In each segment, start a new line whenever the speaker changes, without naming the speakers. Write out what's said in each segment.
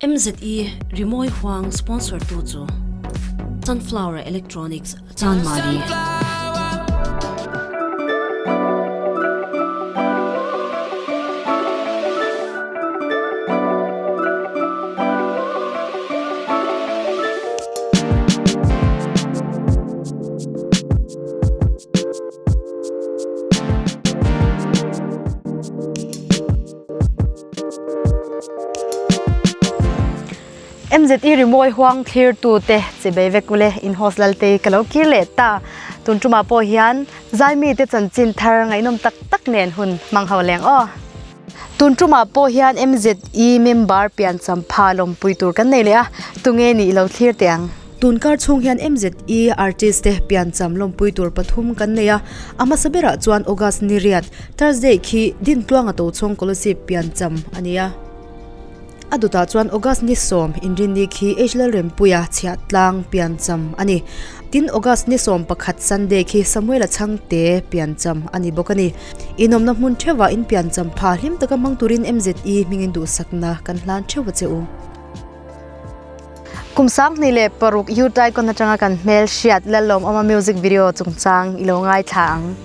MZE Rimawi Huang sponsor tu chu Sunflower Electronics Chanmari.
MZE rimawi huang thlir tu te chibei vek ule in host Lalte ka lo kir leh ta. Tun tumah pawh hian Zaimi te chanchin thar ngaihnawm tak tak nen hun hmang ho leng aw. Tun tumah pawh hian MZE member piancham pha lawmpui tur kan nei leh a, tunge nih lo thlir teh ang.
Tun kar chhung hian MZE artist te piancham lawmpui tur pathum kan nei a, a hmasa berah chuan August ni riat, Thursday khi Dintluanga Tochhawng Kolosip piancham a ni a. A dawtah chuan August ni sawm Inrinni khi H Lalrempuia chhiahtlang piancham a ni. Tin, August ni 11 Sunday khi Samuela Chhangte piancham a ni bawk a ni. Inawmna hmun theuhah in piancham pha hlim taka hmang turin MZE hmingin duhsakna kan hlan theuh a che u.
Kum 2006 Youth Icon atanga kan hmel hriat Lallawmawma music video chungchang i lo ngaithla ang.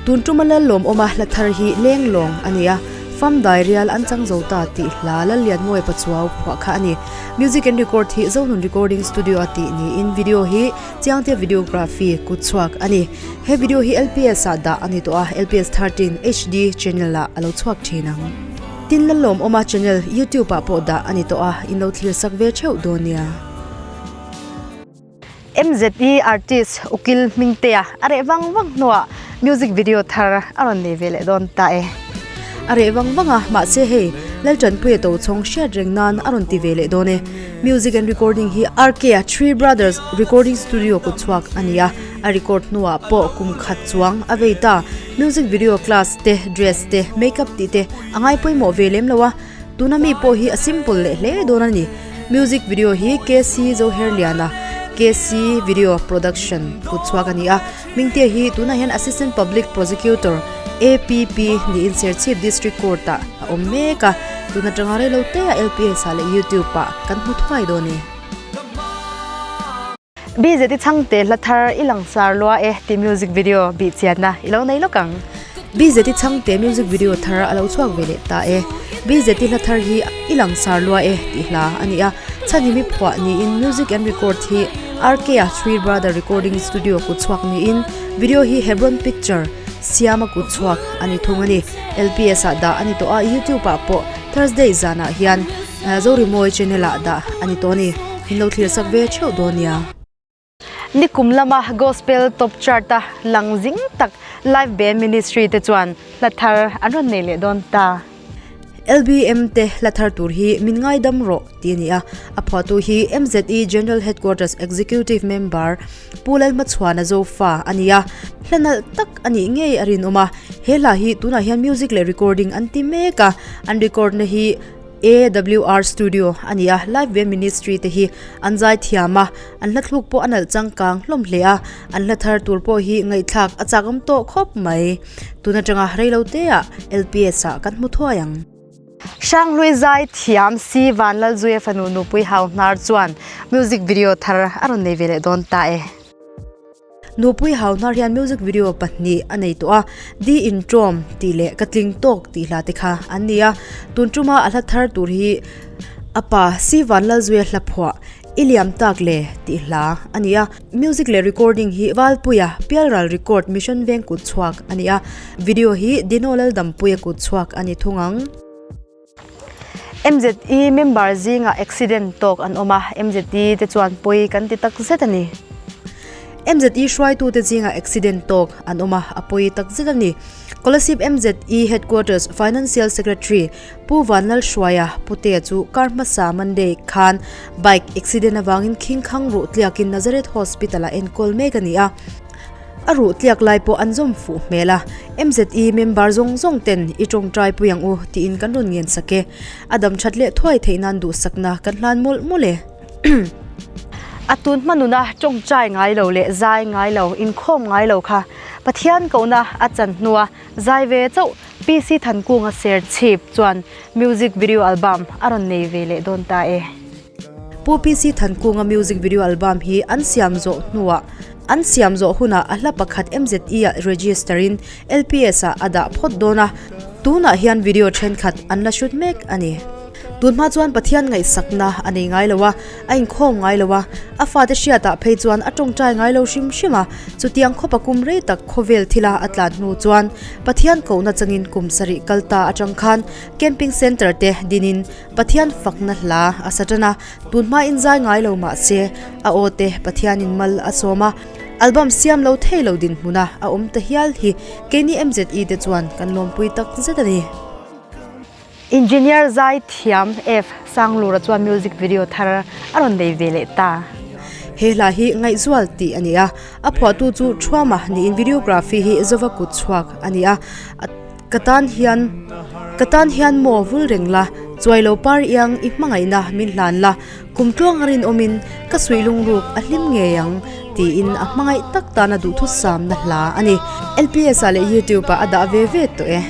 Tun tuma Lallawmawma hla thar hi Lenglawng a ni a, Fam dai rial an chang zo ta tih hla Lallianmawia Pachuau phuah kha a ni. Music and record hi Zonun Recording Studio a tih niin video hi Chiangte Videography kutchhuak a ni. He video hi LPS ah dah a ni tawh a, LPS 13 HD channel ah a lo chhuak thin ang. Tin Lalawmawma channel YouTube ah pawh dah a ni tawh a, in lo thlir sak ve theuh dawn nia.
MZE artist Ukil Hmingtea a reh vang vang hnuah music video thar a rawn nei ve leh dawn ta e.
A reh vang vang a, mahse hei Laltanpuia Tochhawng hriat reng nan a rawn ti ve leh dawn e. Music and recording hi RK-a Three Brothers Recording Studio kutchhuak a ni a, a record hnuah pawh kum khat chuang a vei ta. Music video class te, dress te, makeup tih te a ngai pawimawh ve lem lo a, tuna mi pawh hi a simple leh hle dawn a ni. Music video hi KC Zoherliana, KC Video Production kutchhuak a ni a, Hmingtea hi tunah hian Assistant Public Prosecutor, APP, niin Serchhip District Court-ah a awm mek a, tun atanga rei lo te ah LPS ah leh YouTube-ah kan hmu thuai dawn e.
BZI chhangte hla thar i langsar lua e tih music video bih chianna i lo nei lawk ang.
BZI chhangte music video thar a lo chhuak ve leh ta e. BZI hla thar hi i langsar lua e tih hla a ni a, chhanhimi phuah niin music and record hi RK-a Three Brother Recording Studio kut chhuak niin video hi Hebron Picture siama kut chhuak a ni thung a ni. LPS ah dah a ni tawh a, YouTube ah pawh Thursday zanah hian Zorimawi channel ah dah a ni tawh a ni. In lo thlir sak ve theuh dawn nia.
Nikum lama Gospel Top Chart a lang zing tak Live Band Ministry te chuan hla thar an rawn nei leh dawn ta.
LBM te hla thar tur hi min ngaidam rawh tih a ni a, a phuahtu hi MZE General Headquarters Executive Member Pu Lalhmachhuana Zofa a ni a, hla nalh tak a nih ngei a rinawm a, he hla hi tunah hian music leh recording an ti mek a, an record na hi AWR Studio a ni a, Live Band Ministry te hi an zai thiam a, an hla thluk pawh a nalh changkang hlawm hle a, an hla thar tur pawh hi ngaihthlak a chak awm tawh khawp mai. Tun atanga reilo te ah LPS ah kan hmu thuai ang.
Hranghlui zai thiam Si Vanlalzuia fanu Nupui Hau Hnar chuan music video thar a rawn nei ve leh dawn ta e.
Nupui Hau Hnar hian music video pahnih a nei tawh a, Di Intrawm tih leh Ka Tling Tawk tih hla te kha an ni a. Tun tuma a hla thar tur hi a pa Si Vanlalzuia hla phuah I Liam Tak Le tih hla a ni a. Music leh recording hi Valpuia Pialral Record Mission Veng kut chhuak a ni a, video hi Dino Laldampuia kut chhuak a ni thung ang.
MZE member zingah accident tawk an awm a, MZE te chuan pawi kan ti tak zet a ni.
MZE hruaitute zingah accident tawk an awm a, a pawi tak zet a ni. Kolasib MZE Headquarters Financial Secretary Pu Vanlalhruaia Putea chu kar hmasa Monday khan bike accident avangin khingkhang ruh tliakin Nazareth Hospital-ah enkawl mek a ni a. A ruh tliak lai pawh an zawm fuh hmel a, MZE member zawng zawng ten i tawngtai pui ang u tiin kan rawn ngen sak e. A dam that leh thuai theih nan duhsakna kan hlan mawlh mawlh e.
A tun hma nuna tawngtai ngai lo leh zai ngai lo, inkhawm ngai lo kha Pathian kohna a chan hnua zai ve chauh. PC Thankunga Serchhip chuan music video album a rawn nei ve leh dawn ta e.
Pu PC Thankunga music video album hi an siam zawh hnuah an siam zawh hunah a hla pakhat MZE ah register in LPS ah a dah phawt dawn a, tunah hian video thenkhat an la shoot mek a ni. Tunhma chuan Pathian ngaihsakna a nei ngai lo a, a inkhawm ngai lo a, a fate hriatah phei chuan a tawngtai ngai lo hrim hrim a, chutiang khawpa kum rei tak khawvel thila a tlan hnu chuan Pathian kohna changin kum sarih kal ta atang khan camping centre te dinin Pathian fakna hla a sa tan a, tunhma inzai ngai lo mah se a aw te Pathianin mal a sawm a, album siam lo thei lo dinhmuna a awm ta hial hi keini MZE te chuan kan lawmpui tak zet a ni.
Engineer zai thiam F Sanglura chuan music video thar a rawn nei ve leh ta.
He hla hi ngaihzual tih a ni a, a phuahtu chu Thuama niin videography hi Zova kut chhuak a ni a, ka tan hian ka tan hian maw vul reng la, chuai lo par iang i hmangaihna min hlan la, kum tluang a rinawmin ka suih lungruk a hlim ngei ang tiin a hmangaih tak tana duhthusamna hla a ni. LPS ah leh YouTube ah a dah ve ve tawh e.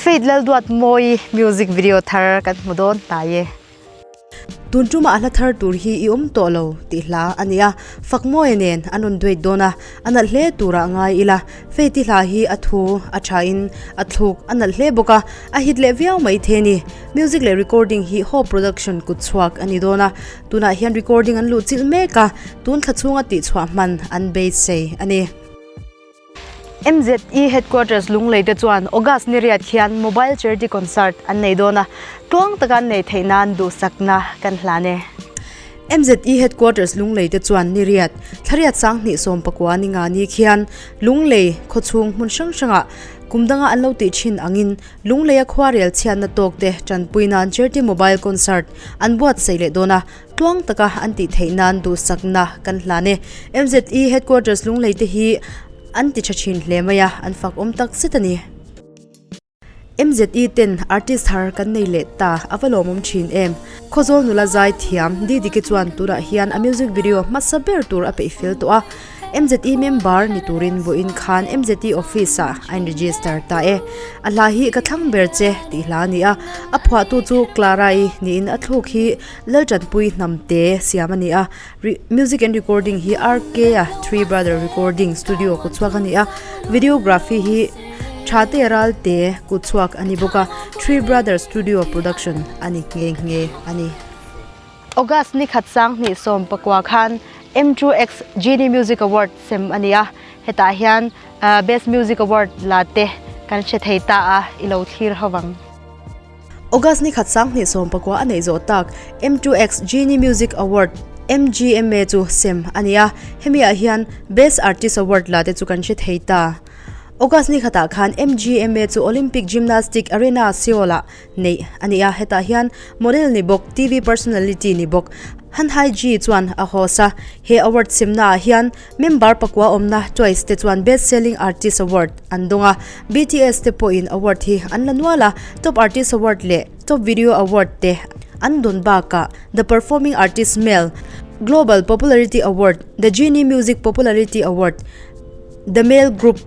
Faith Lalduatmawi music video thar kan hmu dawn hnai e.
Tun tumah a hla thar tur hi i awm tawh lo tih hla a ni a, Fakmawia nen an rawn duet dawn a, a nalh hle turah ngai ila. Faith-i hla hi a thu a thain a thluk a nalh hle bawk a, a hit leh viau mai thei a ni. Music leh recording hi Hope Production kut chhuak a ni dawn a, tunah hian recording an luh chilh mek a, tun thla chhunga tihchhuah hman an beisei a ni.
MZE Headquarters Lunglei te chuan August ni riat hian Mobile Charity Concert an nei dawn a, tluang taka an nei theih nan duhsakna kan hlan e.
MZE Headquarters Lunglei te chuan ni riat, thlariat sanghnih sawmpakua ni nga ni khian Lunglei khawchhung hmun hrang hrangah kum danga an lo tih thin angin Lungleia khuarel chhiatna tawk te tanpui nan Charity Mobile Concert an buatsaih leh dawn a, Tluang taka an tih theih nan duhsakna kan hlan e. MZE Headquarters Lunglei te hi an ti tha thin hle mai a, an fak awm tak zet a ni. MZE ten artist thar kan nei leh ta, a va lawmawm thin em. Khawzawl nula zai thiam Didiki chuan tunah hian a music video hmasa ber tur a peih fel tawh a. MZE member ni turin vawiin khan MZE office ah a in register ta e. A hla hi ka thlang ber che tih hla a ni a, a phuahtu chu Clara-i niin a thluk hi Laltanpui hnamte siam a ni a, music and recording hi RK a Three Brother Recording Studio kutchhuak a ni a, videography hi Thate Ralte kutchhuak a ni bawk a, Three Brother Studio Production a ni nghe nghe a ni.
August ni khat sanghnih 14 khan M2X Genie Music Award sem a ni a, hetah hian Best Music Award la te kan hre thei ta a, i lo thlir ho vang.
August ni khat sanghnih 19 a neih zawh tak M2X Genie Music Award, MGMA, chu sem a ni a, hemi ah hian Best Artist Award la te chu kan hre thei ta. August ni khatah khan MGMA chu Olympic Gymnastic Arena Seoul-ah neih a ni a, hetah hian model ni bawk, TV personality ni bawk Han Hai Ji chuan a host a, he award semna ah hian member pakua awmna Twice te chuan Best Selling Artist Award an dawng a, BTS te pawhin award hi an la nual a, Top Artist Award leh Top Video Award te an dawn bakah The Performing Artist Male Global Popularity Award, The Genie Music Popularity Award, The Male Group,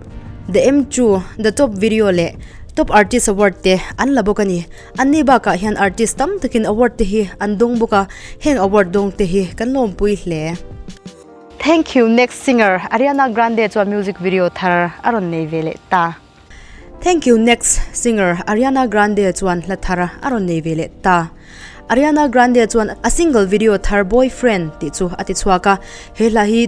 The M2, The Top Video leh Top Artist Award te an la bawk a ni. Anni bakah hian artist tam takin award te hi an dawng bawk a, heng award dawng te hi kan lawmpui hle.
Thank you next singer Ariana Grande chuan music video thar a rawn nei ve leh ta.
Thank you next singer Ariana Grande chuan hla thar a rawn nei ve leh ta. Ariana Grande chuan a single video thar Boyfriend tih chu a ti chhuak a, he hla hi.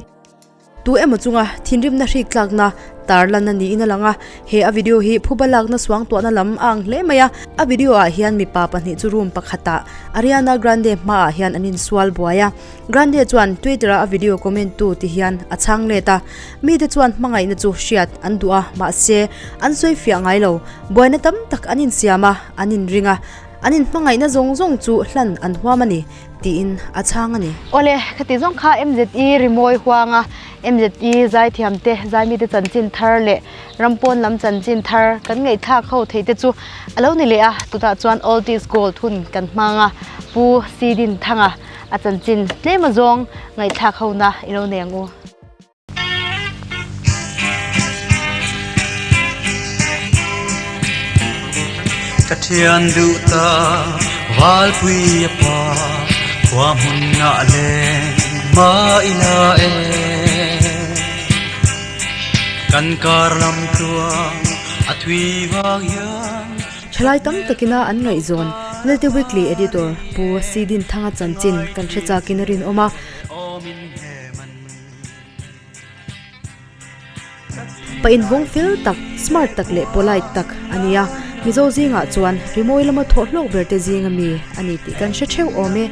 Tu emaw chunga thinrimna hrik tlakna tar lan a niin a lang a, he a video hi phuba lakna suang tuahna lam a ang hle mai a, a video ah hian mipa pahnih chu room pakhatah Ariana Grande hmaah hian an insual buai a, Grande chuan Twitter ah a video comment tu ti hian a chhang let a, mite chuan hmangaihna chu hriat an duh a mahse an sawi fiah ngai lo, buaina tam tak an insiam a, an inring a, an inhmangaihna zawng zawng chu hlan an huam a ni. Tiin a chhang a ni.
Awle, khati zawng kha MZE rimawi huanga MZE zaithiamte, zaimite chanchin thar leh rampawn lam chanchin thar kan ngaihthlak ho theih te chu a lo ni leh a, tunah chuan Old is Gold hun kan hmang a, Pu Sidin Thanga a chanchin tlem azawng ngaihthlak ho na i lo nei ang u.
Ka thian duh ta Valpui a pa khua hmun ngah leng ma ila e. Kan kar lam tluang a thui vang hian.
Thalai tam takina an ngaihzawn Lelte Weekly Editor Pu Sidin Thanga chanchin kan hre chakin a rinawm a. Pa invawng fel tak, smart tak leh polite tak a ni a, Mizo zingah chuan rimawi lama thawh hlawk ber te zinga mi a ni tih kan hre theuh awm e.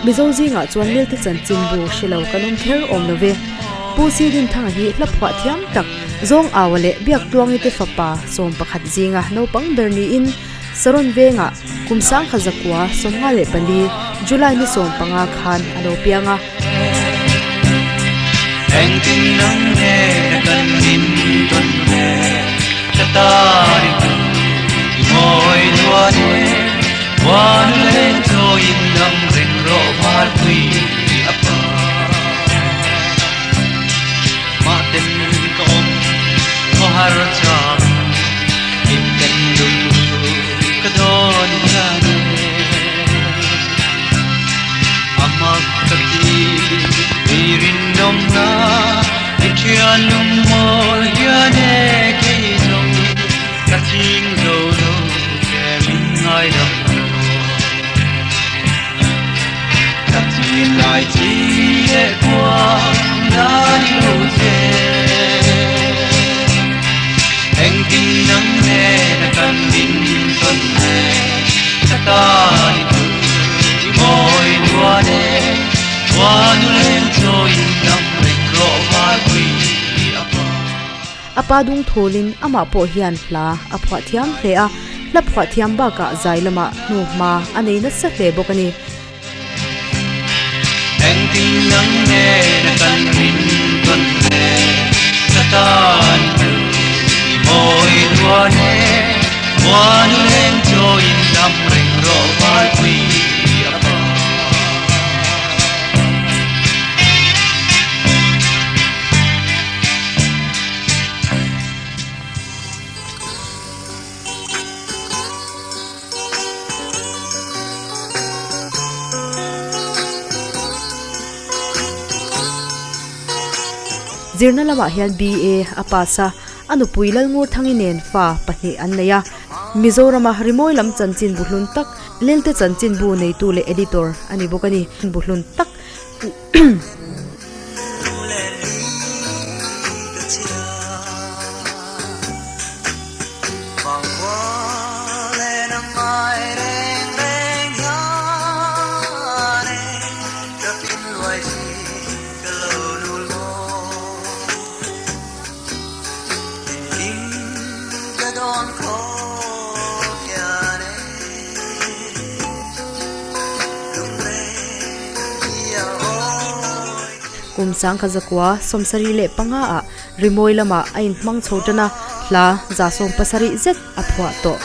Mizo zingah chuan Milte chanchinbu hre lo kan awm kher awm lo ve. Pu Sidinthanga hi hla phuah thiam tak Zawng Aua leh Biaktluangi te fapa 11 zinga naupang ber niin Saron vengah kum sangkhat zakua 54 July ni 15 khan a lo piang a. A pa dung thawlin amah pawh hian hla a phuah thiam hle a, hla phuah thiam bakah zai lamah hnuhma a nei nasa hle bawk a ni. Zirna lamah hian BA a pass a, a nupui Lalngurthangi nen fa pahnih an nei a. Mizorama rimawi lam chanchin bu hlun tak, Lelte chanchinbu neitu leh editor a ni bawk a ni. Bu hlun tak. Kum sangkhat zakua 75 ah rimawi lamah a inhmang chho tan a, hla 70 zet a phuah tawh.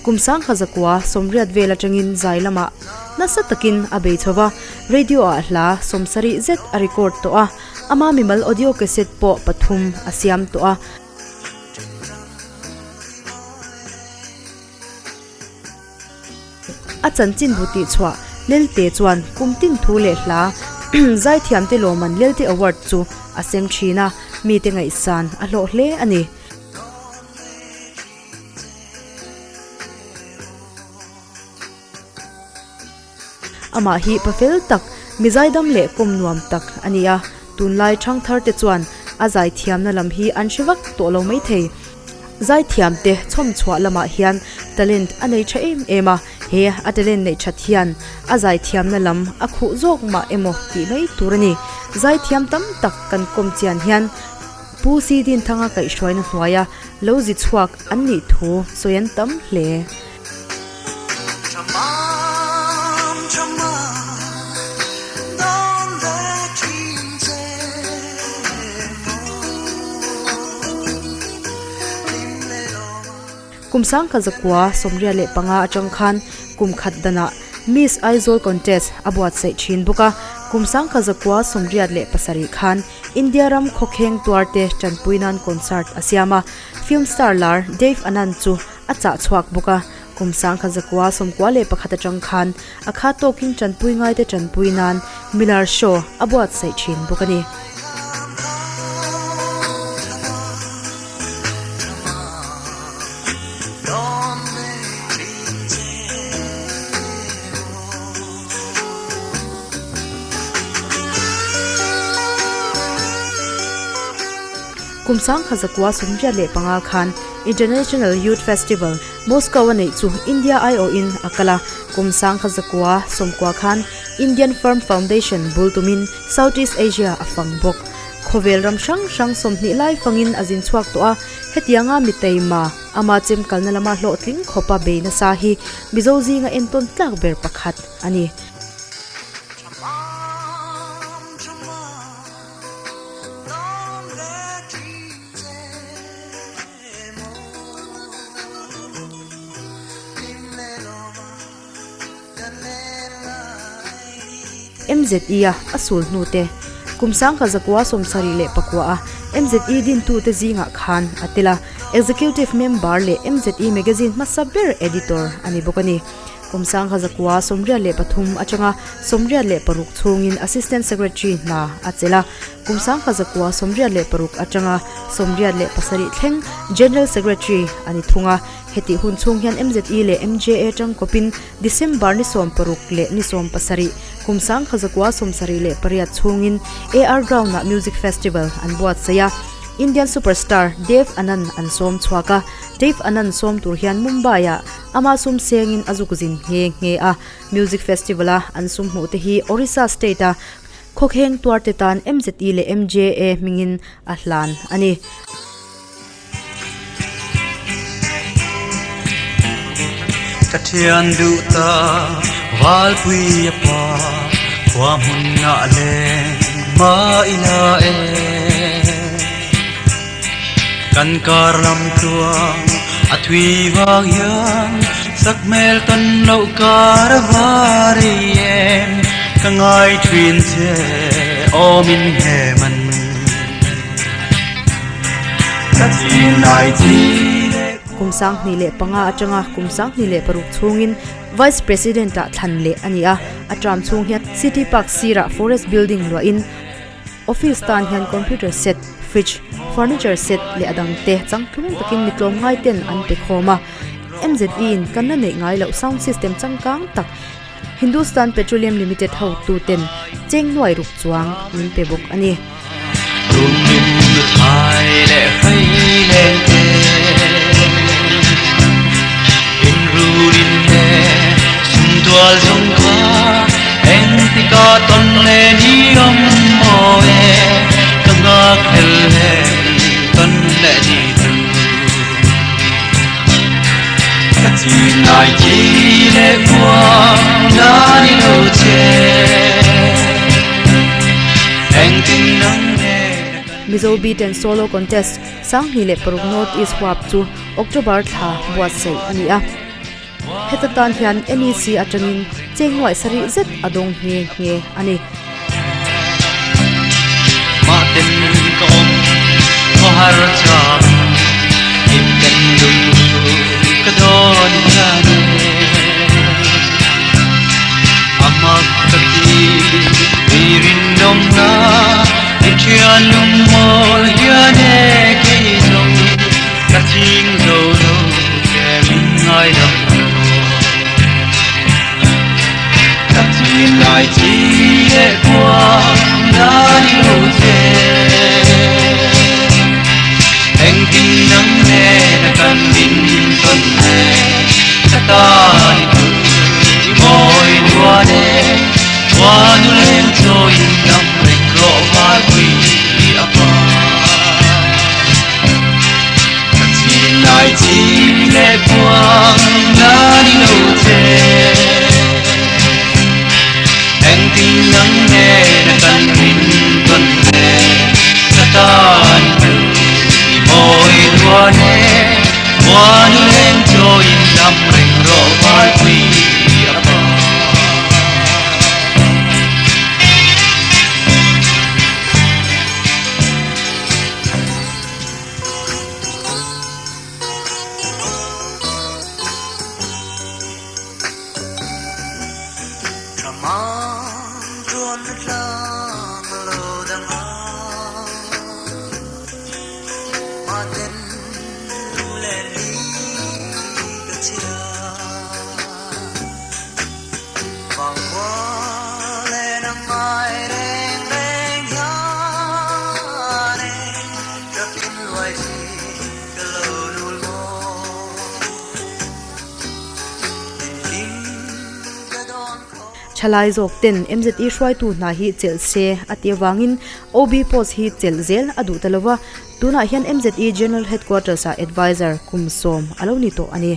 Kum sangkhat zakua 80 vel atangin zai lamah nasa takin a bei chho va, radio ah hla 70 zet a record tawh a, ama mimal audio cassette pawh pathum a siam tawh a. A chanchinbu tihchhuah Lelte chuan kum tin thu leh hla zaithiamte lawmman Lelte Award chu a sem thin a, mite ngaihsan a hlawh hle a ni. Amah hi pa fel tak, mi zaidam leh kawm nuam tak a ni a. Tunlai thangthar te chuan a zaithiamna lam hi an hre vak tawh lo maithei. Zaithiamte chhawm chhuah lamah hian talent a nei tha em em a, he a talent neih that hian a zaithiamna lam a khuh zawk mah emaw tih mai tur a ni. Zaithiam tam tak kan kawm chian hian Pu Si Dinthanga kaihhruaina hnuaia lo zi chhuak an nih thu sawi an tam hle. Kum sangkhat zakua 85 atang khan kum khat danah Miss Aizawl Contest a buatsaih thin bawk a, kum 1987 khan India ram khawkheng tuarte tanpui nan concert a siam a, film star lar Dev Anand chu a chah chhuak bawk a, kum 1991 atang khan a kha tawkin tanpui ngaite tanpui nan Milar Show a buatsaih thin bawk a ni. Kum 1995 khan International Youth Festival, Moscow a neih chu India aiawhin a kal a, kum 1990 khan Indian Firm Foundation bul tumin Southeast Asia a fang bawk. Khawvel ram hrang hrang 20 lai fangin a zin chhuak tawh a, hetianga mi taima, ama chem kalna lama hlawhtling khawpa bei nasa hi Mizo zinga entawn tlak ber pakhat a ni. MZE a a sul hnu te kum 1979 a MZE dintute zingah khan a tel a, Executive Member leh MZE Magazine hmasa ber Editor a ni bawk a ni. Kum 1983 atanga 86 chhungin Assistant Secretary hna a chelh a, kum 1986 atanga 87 thleng General Secretary a ni thung a. Hetih hun chhung hian MZE leh MJA tangkawpin December ni 60 leh ni 70, kum 1978 chhungin AR Ground-ah Music Festival an buatsaih a. Indian superstar Dev Anand an sawm chhuak a, Dev Anand sawm tur hian Mumbai-ah ama sum sengin a zuk zin nghe nghe a. Music Festival-a an sum hmuh te hi Orissa State-a khawkheng tuarte tan MZE leh MJA hmingin a hlan a ni.
Ka thian duh ta Valpui a pa khua hmun ngah leng ma ila e Kan kar lam tluang a thui vang hian sakhmel tawn loh kar a var ei em Ka ngai thin che awm in he man.
Kum 2005 atanga kum 2006 chhungin Vice President ah thlan leh a ni a, a term chhung hian City Park sirah Forest Building luahin Office tan hian Computer set, Fridge, Furniture set leh a dangte changtlung takin mi tlawmngai ten an pe khawm a. MZE in kan la neih ngai loh sound system changkang tak Hindustan Petroleum Limited hotu ten cheng nuai ruk chuang min pe bawk a ni. Mizo Beat and Solo Contest 2006 North East huap chu October thla buatsaih a ni a. Heta tan hian NEC atangin cheng nuaih sarih zet a dawng nghe nghe a ni.
chhuan e Muan leng chawiin dam reng rawh Valpui a pa.
Thalai zawk ten MZE hruaitu hna hi chelh se a tih avangin OB post hi chelh zel a duh ta lova, tunah hian MZE General Headquarters ah Adviser kum sawm a lo ni tawh a ni.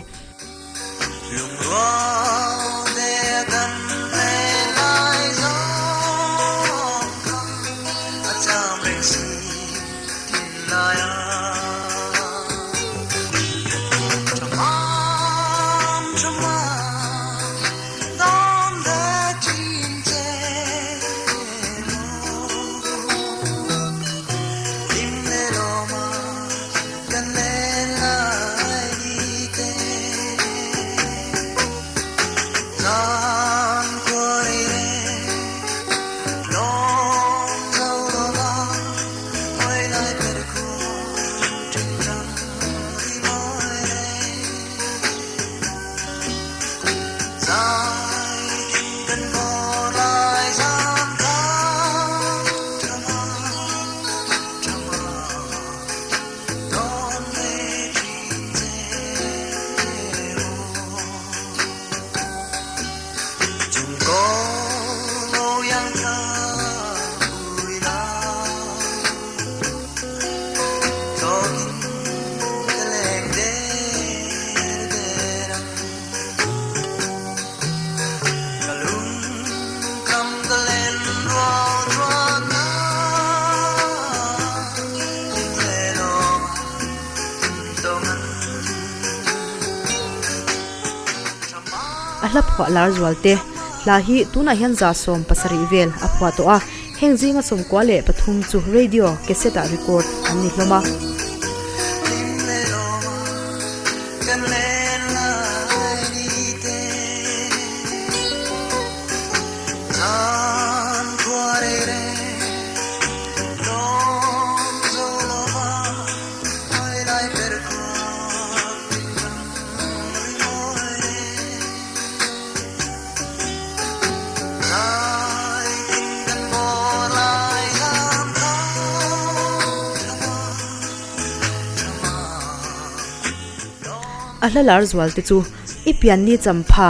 A hla phuah lar zual te hla hi tunah hian 77 vel a phuah tawh a, heng zinga 13 chu radio cassette ah record an ni hlawm a. A hla lar zual te chu i pianni champha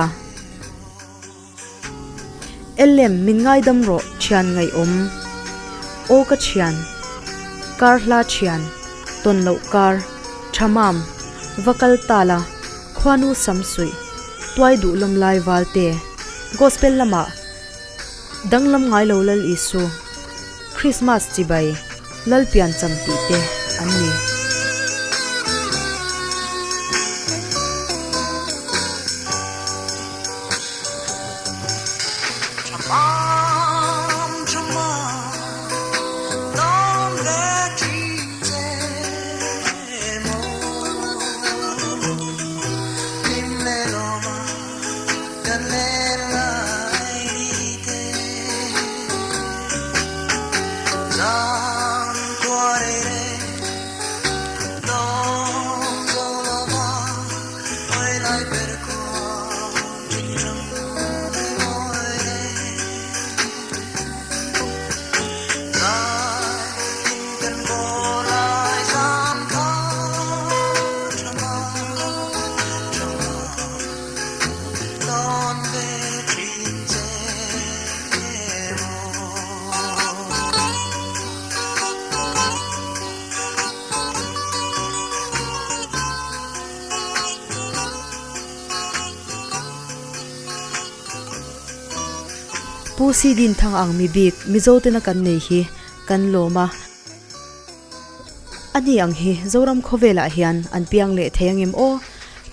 LM min ngaidam rawh thian ngaihawm aw ka thian kar hla thian tawn loh kar tha mam va kal ta la khuanu sam suih tuai duh lawm lai val te gospel lamah danglam ngai lo lal Isu Christmas chibai Lalpian cham tih te an ni. Pu Si Din Thang ang mi bik Mizo tena kan nei hi kan lawm a. A ni ang hi Zoram khawvelah hian an piang leh thei angem aw?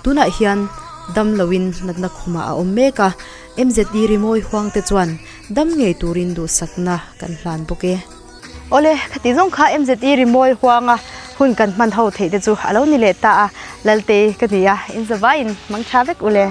Tunah hian dam loin natna khumah a awm mek a, MZE rimawi huang te chuan dam ngei turin duhsakna kan hlan bawk e.
Awle, khati zawng kha MZE rimawi huanga hun kan hman ho theih te chu a lo ni leh ta a, Laltei ka ni a, inzavaiin mang tha vek ule.